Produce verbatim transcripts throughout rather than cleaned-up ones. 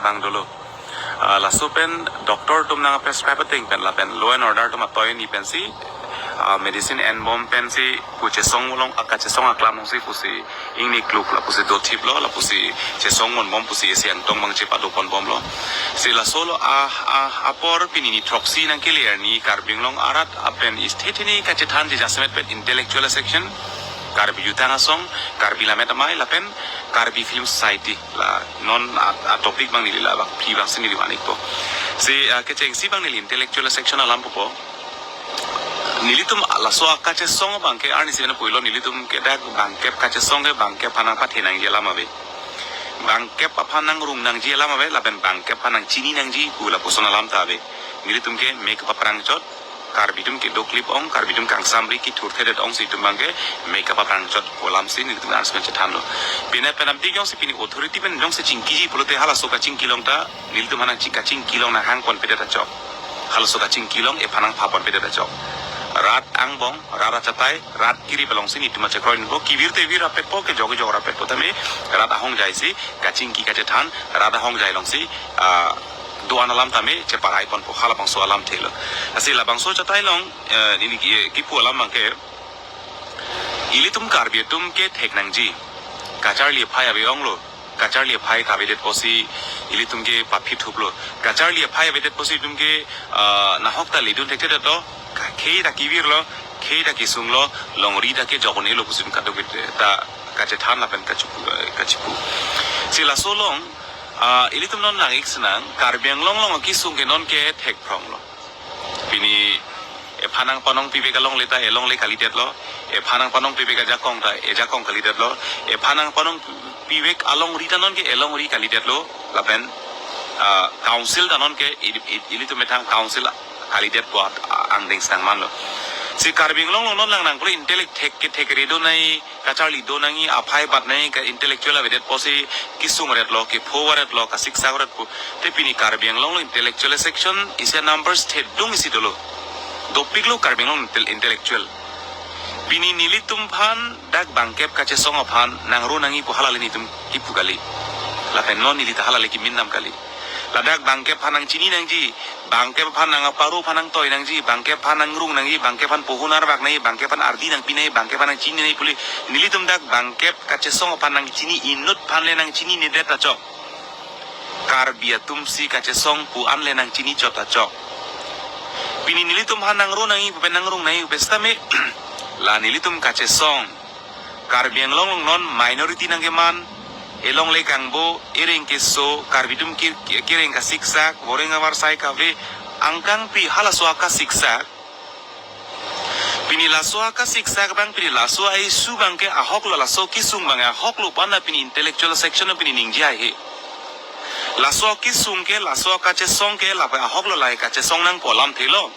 tang dolo. Ah, laso pen doctor atum nang prescribe ateng pen lapen law and order atum atoi ni pensi, ah, medicine enbom pensi pu chesong along, ah, kachesong aklam alongsi pusi ingni kluk lapusi dothiplo, lapusi chesong monbom pusi isi angtong bang chepado ponbomlo. Si laso lo, ah, ah, apor pini ni throksi nangkele arni Karbi Anglong arat apen isthe thini kachethanji jasemet pen intellectual section, Karbi Jutang Asong, Karbi Lammet Amei lapen Karbi Film Society. La non a, a topic bang neli la bang phli bangsi neli manik po. Si, ah, kechengsi bang neli intellectual section alam pupo. Nelitum laso akachesong bangke arnisi pen pulo, nelitum ke dak bangkep kachesong ke bangkep aphan nangpathe nangji alam ave. Bangkep aphan nangrung nangji alam ave, lapen bangkep aphan nangchini nangji pu lapuson alam ta ave. Nelitum ke mek aphrang chot, Karbi atum kedo klip ong, Karbi atum kangsamri kithurthedet ongsi itum bangke mek aphrang chot pu alamsi nelitum arnisi pen chethanlo. Pine penam ti jongsi pini authority pen jongsi chingkiji pulote halaso kachingki along ta nelitum aphan nangching kachingki along nanghang ponpedet achok. Halaso kachingki along ephan nangpha ponpedet achok. Rat angbong, rat achatai, rat kiri alongsi nelitum achekroi nipo, kevir te vir rapetpo, kejok kejok rapetpo tame rat ahongjai si kachingki kachethan, rat ahongjai alongsi, ah, do-an alam tame cheparai ponpo, halabangso alamthe lo. Lasi labangso achatai along, eh, neli ki, kipu alam bangke, ilitum Karbi atum ke thek nangji. Kacharli aphai ave onglo. Kacharli aphai kavedet pusi ilitum ke paphi thuplo. Kacharli aphai avedet pusi itum ke, ah, nahok ta ledun thekthedet lo. Ka-, khei ta kevirlo, khei ta kesunglo, longri ta kejok un-elo pusi itum kadokave ta kachethan lapen kachipu, eh, kachipu. Si laso along, ah, ilitum non nang-ik sinang, Karbi Anglong along kesung ke non ke thekphronglo. Pini ephan nangpanong pivek alongle ta elongle kalidetlo. Ephan nangpanong pivek ajakong ta ejakong kalidetlo. Ephan nangpanong pivek alongri ta non ke elongri kalidetlo. Lapen, ah, council ta non ke ili-, ili-, ilitum methang council kalidetpo at-, a-, angdeng si nangmanlo. Si Karbi Anglong along non lang nangpule intellect thek kethekre do nangji, kacharli do nangji, aphai bat nangji, ka intellectual avedet pusi kesung retlo, kepho retlo, kasiksak retpo. Te pini Karbi Anglong along intellectual section isi numbers thedung isi dolo. Dopiklo Karbi Anglong intel-, intellectual. Pini nelitum aphan dak bangkep kachesong aphan nangro nangji pu hala le nelitum kipu kali. Lapen non neli ta hala le kemin nam kali. Ladak bangkep aphan nangchini nangji, bangkep aphan nangparo aphan nangtoi nangji, bangkep aphan nangrung nangji, bangkep aphan pohon arvak nangji, bangkep aphan ardi nangpi nangji, bangkep aphan nangchini nangji pule nelitum dak bangkep kachesong aphan nangchini inut aphan le nangchininedet achok. Karbi atum si kachesong pu an le nangchini chot achok. Pini nelitum aphan nangro nangji pu pen nangrung nangji pu pen sitame la nelitum kachesong Karbi Anglong along non minority nangkeman, elongle kangbo, ereng keso, Karbi atum ke-, ke-, kereng kasiksak, voreng avarsai kave, angkangpi halaso akasiksak. Pini laso akasiksak bang, pini laso a-issue bangke ahoklo, laso kesung bang ahoklo pu an pini intellectual section pini ningje haihe. Laso kesung ke, laso kachesong ke, lapen ahoklo lahai kachesong nangpo alamthe lo.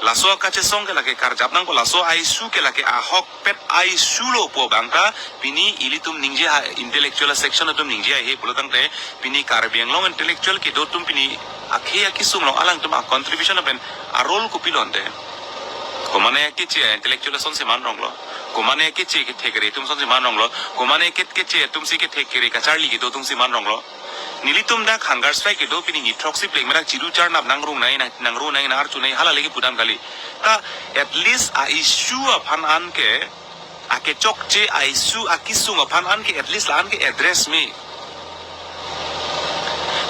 Laso kachesong ke lake karjap nangpo, laso a-issue ke lake ahokpet a-issue lo pu bang ta pini ilitum ningje ha, intellectual section atum ningje haihe pulo tangte pini Karbi Anglong intellectual kedo atum pini akhei akesung along alangtum a-contribution pen a-role kopilo ante. Komane keche intellectual asonsi man ronglo. Komane keche kethekre atum asonsi man ronglo. Komane ke-, keche atumsi kethekre kacharli kedo atumsi man ronglo. Nelitum dak hunger strike kedo pini ni throksi plengmerak chiru charnap nangrung nangji nang, nangro nangji nang-archu nangji hala le kepudam kali. Ta at least a-issue aphan an ke, akechokche a-issue akesung aphan an ke at least la an ke address me.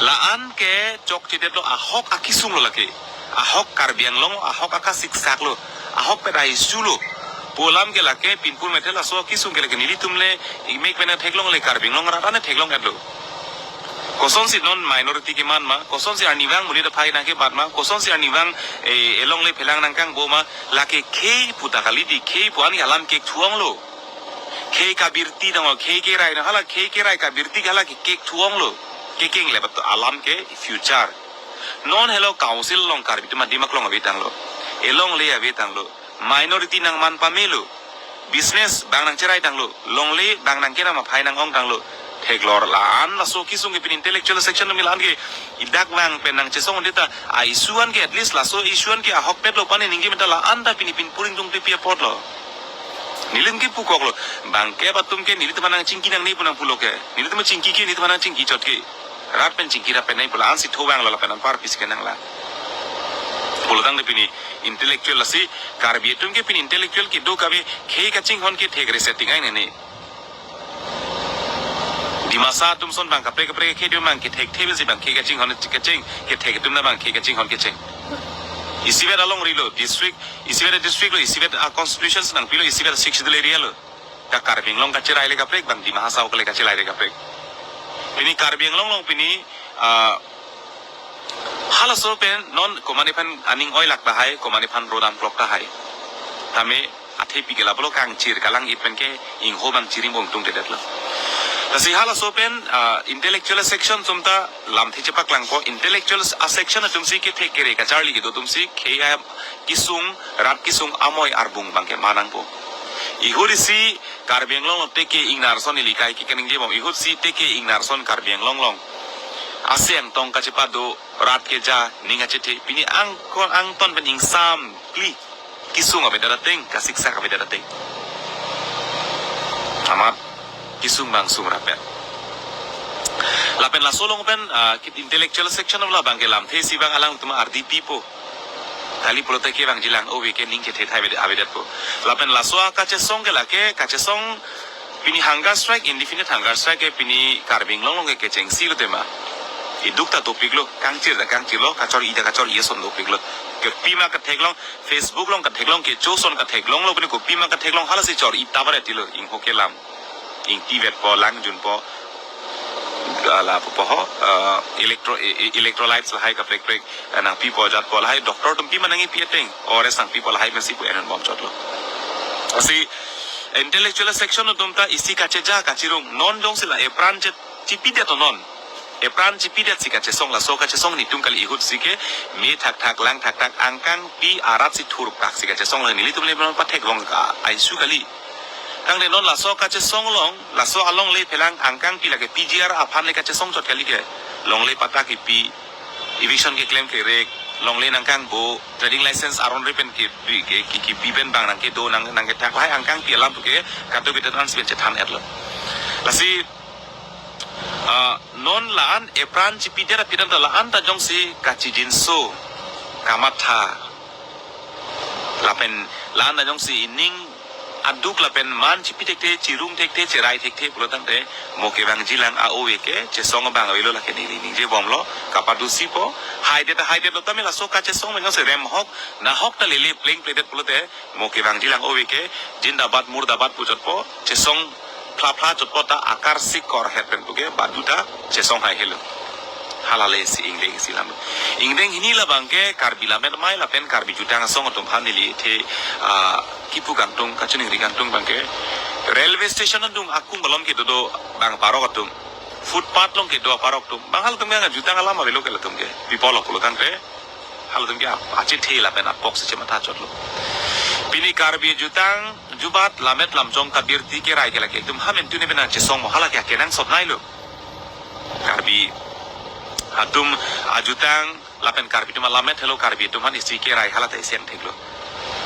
La an ke chokchedetlo, ahok akesung lo lake. Ahok Karbi Anglong, ahok akasiksak lo. Ahokpet a-issue lo. Pu alam ke lake pinpur methel laso kesung ke lake nelitum le imek pena theklongle, Karbi Anglong rat an le theklong-etlo. Kosonsi non minority keman ma, kosonsi arnivang monit aphai nangkebat ma, kosonsi arnivang, eh, elongle phelang nangkangbo ma, lake khei pu ta kali di, khei pu an alam kekthu onglo. Khei kabirti dang, khei kerai dang, hala khei kerai kabirti hala ke kekthu onglo. Kekeng le bat alam ke future. Non helo council along Karbi atum adim aklong ave tanglo. Elongle ave tanglo. Minority nangman pamelo. Business bang nangcherai tanglo. Longle bang nangkenam aphai nang-ong tanglo. Theklor la an laso kesung ke pini intellectual section mi la an ke idak bang pen nangchesong undeta a-issue an ke at least laso issue an ke ahokpet lo pu an ningje meta la an ta pini pinpur ingtungte pi apotlo. Nelitum kepukoklo. Bangkep atum ke nelitum aphan nangchingki nangne pu nangpulo ke. Nelitum chingki ke, nelitum aphan nangchingki chot ke. Rat pen chingki ra pen nai pula ansi tho vanglo lapen anparpi si kenanglang. Pulotangte pini intellectual lasi Karbi atum ke pini intellectual kedo kave khei kachinghon ke thek resetting ai nene. Dimasa atum ason bang kaprek kaprek ke dum bang kethek thebel si bang khei kachinghon kecheng, kethek atum na bang khei kachinghon kecheng. Isivet alongri lo district, isivet district lo, isivet a constitution si nangpilo, isivet sixth schedule area lo. Ka Karbi Anglong kacherai le kaprek, bang Dima Hasao kale kacherai le kaprek. Pini Karbi Anglong along pini, ah, halaso pen non komatne aphan aning oilak tahai, komatne aphan rodam klok tahai. Tame athepi ke lapulo kangchir kalang-it pen ke ingho bang chirim ongtung tedetlo. Lasi halaso pen, ah, intellectual section atum ta lamthe chepaklangpo, intellectual a section atum si kethek kere kacharli kedo atum si khei a kesung, rat kesung amoi arbung bang ke manangpo. Ihut isi Karbi Anglong along teke ingnar ason ili kai ke kaningje bom. Ihut si teke ingnar ason Karbi Anglong along aseng tong kachepado, rat keja, ning achethe, pini angkon angton pen ingsamkli kesung avedet ateng, kasiksak avedet ateng. Amat kesung bang sung rapet. Lapen laso along pen, ah, kit intellectual section abang ke lamthe si bang alangtum ardi pipo. Kali pulote ke bang jilang ove ke ning chethe thai avedet, avedetpo. Lapen laso akachesong ke lake, kachesong pini hunger strike, indefinite hunger strike ke pini Karbi Anglong along ke kechengsi lo tema. Iduk ta dopiklo, kangchir ta kangchirlo, kachor-i ta kachor-i ason dopiklo. Kopima katheklong, Facebook along katheklong, kecho ason katheklonglo, pini kopima katheklong, halasi chor-i ta baret tilo, ingho kelam. Ingtivetpo, langjunpo, ala pupo ho, eh, electro-, e-, e-, electrolytes lahai kaprek prek, eh, nangpipo ajatpo lahai, doctor atum pima nangpi ateng, O R S nangpipo lahai pensi pu enun bomchotlo. Lasi intellectual section atum ta isi kacheja kachirung, non jongsi la epran che-, chipidet non. Epran chipidet si kachesong, laso kachesong netum kali, ihut si ke me thakthak lang thakthak angkangpi arat si thurpak si kachesong, la nelitum le non patheklong ka aisu kali. Tangte non laso kachesong along, laso alongle phelang angkangpi lake P G R aphan le kachesong chot kali ke. Longle patta kipi, eviction keklem kerek, longle nangkangbo, trading license aron re pen ke, ke, ke, kepi pen bang nangkedo nang, nangkethak lahai angkangpi alam ke kadokave ta ansi pen chethan-etlo. Lasi, ah, non la-an epran chipidet apidam ta la-an ta jongsi kachijinso, kamatha, lapen la-an ta jongsi ining aduk lapen man chipi thekthe, chirung thekthe, cherai thekthe pulotangte mo kevangjilang a-ove ke chesong abang avelo, lake neli ningje bomlo, kapadusipo, haidet haidet lo tame laso kachesong pen jongsi remhok nahok ta lele plengpledet pulote mo kevangjilang ove ke jindabad murdabad puchotpo, chesong phlaphlachotpo ta akar sikor het pen puke badu ta chesong hai helo. Halale si ingdeng isi lam. Ingdeng hini labang ke Karbi Lammet Amei lapen Karbi Jutang Asong atum aphan neli the, ah, kipu kangtung, kachiningri kangtung abang ke railway station adung akung malom kedo do bang parok atum, footpath along kedo parok atum, bang halatum ke jutang alam avelo ke latum ke, pipolo pulotangte halatum ke ap-, achethe lapen apok si chematha chotlo. Pini Karbi jutang jubat lammet lamchong kabirti kerai ke lake itum hamen tune bena chesong mo, halake kenangsot nailo. Karbi atum ajutang lapen Karbi atum alammet helo, Karbi atum aphan isi kerai halata isi angtheklo.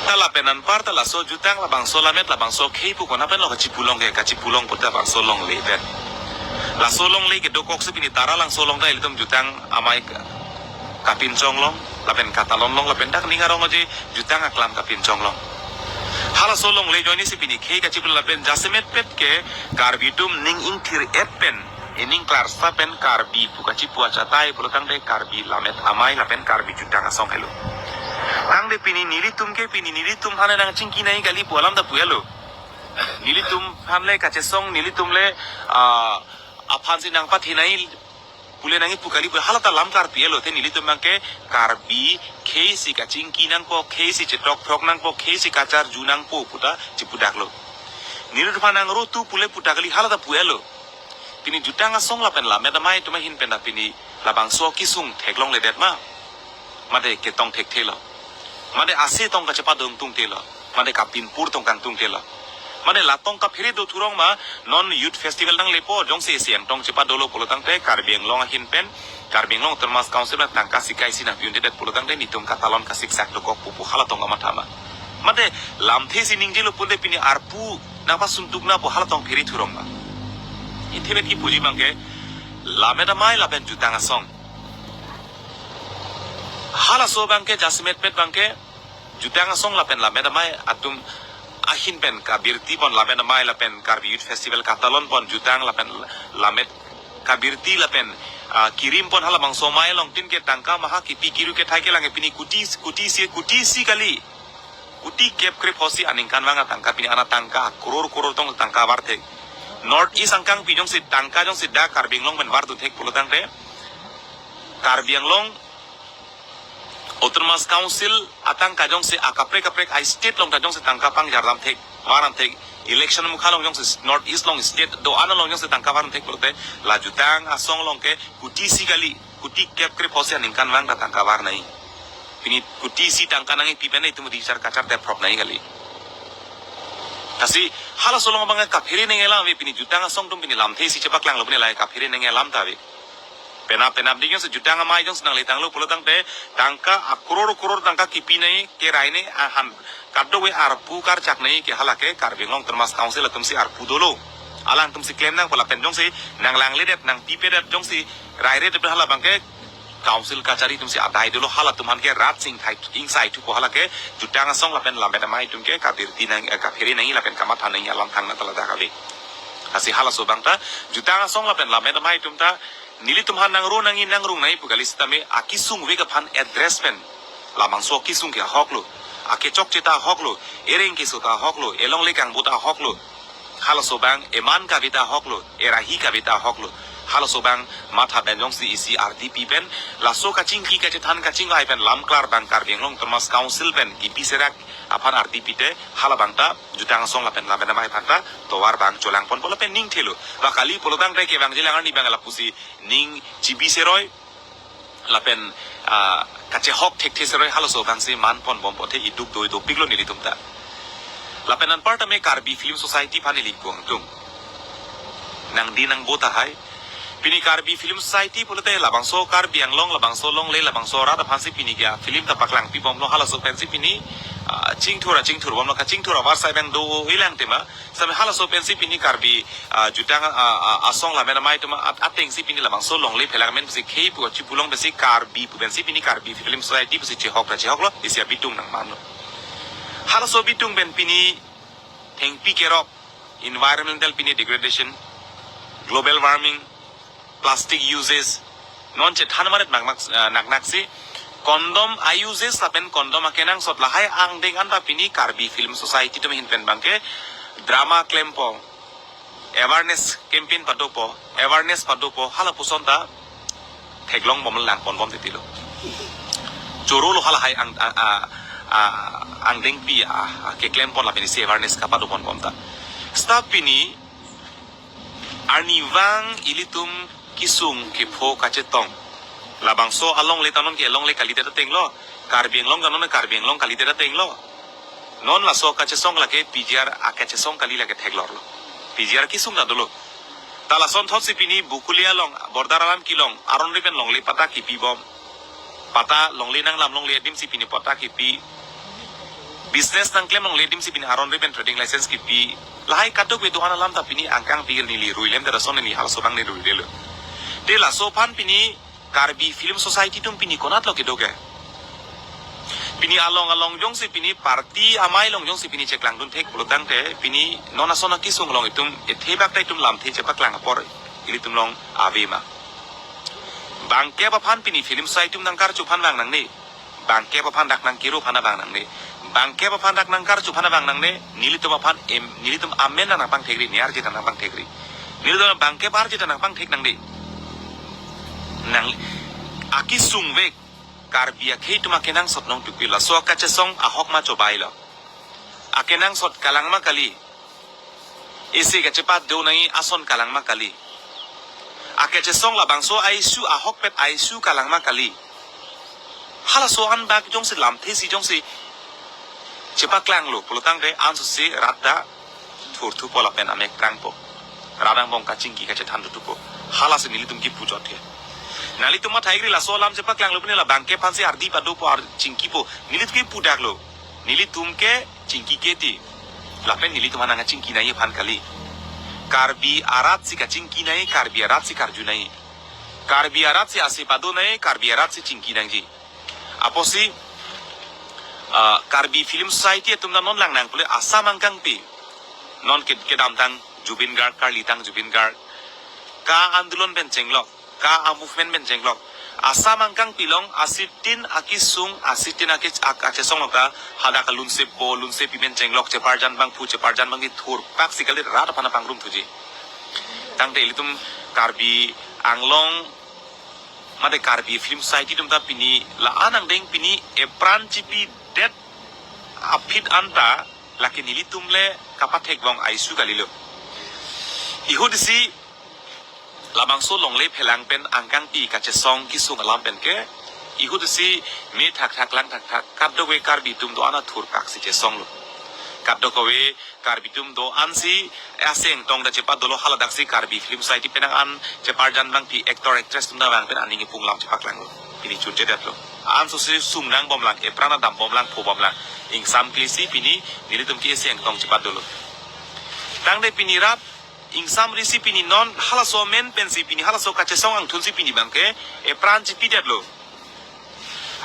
Ta lapen anpar ta laso jutang labangso lammet labangso khei pu kona pen lo kachipulong ke, kachipulong puta bangso longle pen. Laso longle kedokok si pini Taralangso along ta ilitum jutang amei ka-, kapinchong long, lapen katalon long, lapen dak ning arong aje jutang aklam kapinchong long. Halaso longle ajoine si pini khei kachipulong lapen jasemet pet ke Karbi atum ning ingthir-et pen, ining klarsa pen Karbi pu kachipu achatai pulotangte Karbi Lammet Amei lapen Karbi Jutang Asong helo. Tangte pini nelitum ke pini nelitum aphan nangchingki nai kali pu alam ta pu-etlo. Nelitum aphan le kachesong, nelitum le, ah, aphan si nangpathinai pule nangkipu kali pu halata lam karpi-etlo, te nelitum abang ke Karbi khei si kachingki nangpo, khei si chetok throk nangpo, khei si kacharju nangpo puta chipudaklo. Nelitum aphan nangro tu pule puta kali halata pu-etlo. Pini Jutang Asong lapen Lammet Amei atum ahin pen ta pini labangso kesung theklongledet ma? Mate ketong thekthelo. Mate ase tong kachepado tungtelo. Mate kapinpur tong kangtungtelo. Mate latong kaphere do thurong ma, non youth festival nanglepo, jongsi ese angtong chepadolo pulotangte Karbi Anglong ahin pen, Karbi Anglong Autonomous Council pen tangka sikai si nangpi-undedet pulotangte nelitum katalon kasiksak dokok pu pu halatong kamatha ma? Mate lamthe si ningjelo pulote pini arpu nangpasuntuk na pu halatong phere thurong ma? Ithe vet kipuji abang ke, Lammet Amei lapen Jutang Asong. Halaso abangke jasemet pet abangke Jutang Asong lapen Lammet Amei atum ahin pen kabirti pon, Lammet Amei lapen Karbi Youth Festival katalon pon, Jutang lapen Lammet kabirti lapen, ah, kirim pon halabangso amei along tin ke tangka maha kipi kiru kethai kelang ke pini kuti kuti isi kuti isi kali. Kuti kep krepho isi aningkanvang atangka pini ana tangka crore crore tong tangka varthek. North East angkang pi jongsi tangka jongsi dak Karbi Anglong pen vardunthek pulotangte Karbi Anglong Autonomous Council atangka jongsi akaprek kaprek a-state along ta jongsi tangka pangjar damthek, var damthek, election mukha along jongsi North East along state do-an along jongsi tangka var damthek pulote la Jutang Asong along ke kuti isi kali, kuti kep krepho isi aningkanvang ta tangka var nangji. Pini kuti isi tangka nangji pi pen itum richar kachar te phrok nangji kali. Lasi halaso along abang kaphere nangji alam ave, pini Jutang Asong atum pini lamthe isi chepaklanglo pini lahai kaphere nangji alam ta ave. Penap penap ding jongsi Jutang Amei jongsi nangle tanglo pulotangte tangka a crore crore tangka kipi nangji, kerai nangji, ahan kadokave arpu karchak nangji ke hala ke Karbi Anglong Autonomous Council atumsi arpu dolo. Alangtumsi klem nangpo lapen jongsi nanglangledet nangpipedet jongsi rairedet halabangke council kachari atumsi adai dolo, halatum aphan ke rat sing thai ingsai thupo hala ke Jutang Asong lapen Lammet Amei atum ke kabirti nang, eh, kaphere nangji lapen kamatha nangji alam thangnat ta ladak ave. Lasi halaso abang ta Jutang Asong lapen Lammet Amei atum ta nelitum aphan nangro nangji nangrung nangji pu kali sitame akesung vek aphan address pen. Labangso akesung ke ahoklo, akechokche ta ahoklo, ereng keso ta ahoklo, elongle kangbo ta ahoklo. Halaso abang eman kave ta ahoklo, erahi kave ta ahoklo. Halaso abang matha pen jongsi isi ardi pi pen laso kachingki kachethan kachingvai pen lamklar abang Karbi Anglong Autonomous Council pen kipi serak aphan ardi pite halabang ta Jutang Asong lapen Lammet Amei aphan ta tovar abang cholang ponpo lapen ning thelo. Ba kali pulotangte kevangji alang arni abang lapusi ning chibi seroi lapen, ah, kachehok thekthe seroi halaso abangsi man ponbompo the iduk doi dopiklo nelitum ta. Lapen anparta me Karbi Film Society aphan neli kuang tung. Nangdi nangbo tahai. Pini Karbi Film Society pulote labangso Karbi Anglong, labangso longle, labangso rat aphansi pini ke film ta paklangpibomlo, halaso pensi pini, ah, chingthur a chingthurbomlo, kachingthur avarsai abang do-ilang tema. Sitame halaso pensi pini Karbi, ah, Jutang, ah, ah, Asong Lammet Amei atum at-, atengsi pini labangso longle phelang amen pusi khei pu achipu along pensi Karbi pu pensi pini Karbi Film Society pusi chehok ta chehoklo, isi abitung nangmanlo. Halaso abitung pen pini thengpi kerok, environmental pini degradation, global warming, plastic uses, non chethan maret mak mak, ah, nak naksi, condom a-uses lapen condom akenangsot lahai angdeng anta pini Karbi Film Society atum ahin pen abangke drama klempo, awareness campaign padopo, awareness padopo, halapuson ta theklongbom lang ponbom titilo. Chorolo halahai ang, ang, a, a, angdengpi a, a, keklem pon lapen isi awareness kapado ponbom ta. Seta pini arnivang ilitum kesung kepho kachetong. Labangso alongle ta non ke alongle kalidet atenglo. Karbi Anglong ta non Karbi Anglong kalidet atenglo. Non laso kachesong lake P G R akachesong kali lake theklorlo. P G R kesung ta dolo. Ta lasonthotsi pini Bokolia along, Border Alam Kilong, aron ri pen longle patta kipibom. Patta longle nanglam longle adimsi pini patta kipi. Business nangklem longle adimsi pini aron ri pen trading license kipi. Lahai kadokave do-an alam ta pini angkang pir neli ruilem ta lason neli halaso abang neli ruilelo. Te laso aphan pini Karbi Film Society atum pini konatlo kedo ke? Pini along along jongsi pini party amei along jongsi pini cheklangdun thek pulotangte pini non ason akesung along itum ethebak ta itum lamthe chepaklang apor ilitum along ave ma? Bangkep aphan pini Film Society atum nangkarju aphan vang nangne. Bangkep aphan dak nangkiru aphan vang nangne. Bangkep aphan dak nangkarju aphan vang nangne. Nelitum aphan em, nelitum amen nangpangthekri, ne arje nangpangthekri. Nelitum bangkep arje nangpangthek nangne. Nang akesung vek Karbi akhei atum akenangsot nangtupi laso akachesong ahok ma chobailo. Akenangsot kalang ma kali. Isi kachepado nangji ason kalang ma kali. Akachesong labangso a-issue ahokpet a-issue kalang ma kali. Halaso anbak jongsi lamthe si jongsi chepaklanglo pulotangte ansose rat ta thurthupo lapen amek prangpo. Rat angbong kachingki kachethan thupo. Halasi nelitum kipu jothe. Nanglitum matha-ikri laso alam chepaklanglo pini la bangkep aphansi ardi padopo ar chingkipo. Nelitum kipu daklo. Nelitum ke chingki keti. Lapen nelitum aphan nangkachingki nangji aphan kali. Karbi arat si kachingki nangji, Karbi arat si karju nangji. Karbi arat si ase pado nai, Karbi arat si chingki nangji. Apotsi, ah, Karbi Film Society atum ta non lang nang pule Assam angkangpi. Non ke-, kedamtang Zubeen Garg, karlitang Zubeen Garg. Ka andolon pen chenglok, ka a movement pen chenglok. Assam angkangpi along asitin akesung, asitin ake-, ak-, akesung lok ta hadak alunsepo, lunsepi pen chenglok, cheparjan abangphu, cheparjan abangpi thurpak si kali rat aphan pangrum thuji. Tangte ilitum Karbi Anglong mate Karbi Film Society atum ta pini la-an angdeng pini epran chipidet aphi anta lake nelitum le kapathekbom ai-issue kalilo. Ihut isi labangso longle phelang pen angkangpi kachesong kesung alam pen ke ihut isi me thakthak lang thakthak kadokave Karbi atum do-an athurpak si chesonglo. Kadokave Karbi atum do-an si aseng tong ta chepadolo, haladak si Karbi Film Society penang an cheparjan abangpi actor actress atum ta vang pen aning ipung lam chepaklanglo. Pini chunchedetlo. Anso si sung nangbomlang, epran adam bomlang, pho bomlang. Ingsam kli si pini nelitum ke aseng tong chepadolo. Tangte pini rat ingsam ri si pini non halaso amen pen si pini halaso kachesong angthun si pini abangke epran chipidetlo.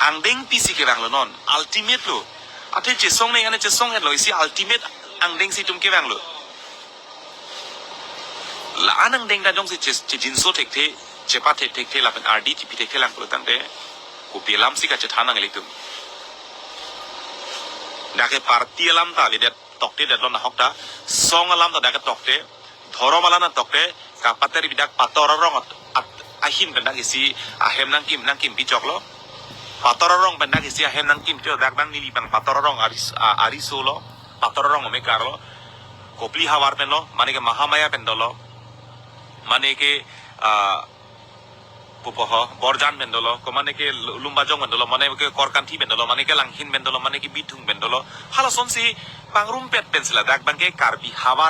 Angdengpi si kevanglo non, ultimate lo. Athe chesong neng ane chesong-etlo, isi ultimate angdeng si itum kevanglo. La-an angdeng ta jongsi che-, chejinso thekthe, chepathe thekthe lapen ardi chipi thekthe lang pulo tangte kopi alam si kachethan nang ilitum. Dak ke party alam ta ledet, toktedetlo nahok ta, song alam ta dak ke tokte, dhorom alam ta tokte, kapater bidak Pator arong at-, at-, ahin pen dak isi ahem nangkim, nangkimpi choklo. Pator arong pen dak isi ahem nangkimpi, dak abang neli abang Pator arong aris-, a-, arisolo, Pator arong omekarlo. Kopili havar penlo, mane ke Mahamaya pen dolo. Mane ke, ah, pupo ho, Borjan pen dolo, ko mane ke Lu-, Lumbajong pen dolo, mane ke Korkanthi pen dolo, mane ke Langhin pen dolo, mane ke Bithung pen dolo. Halason si pangrumpet pen si ladak abangke Karbi havar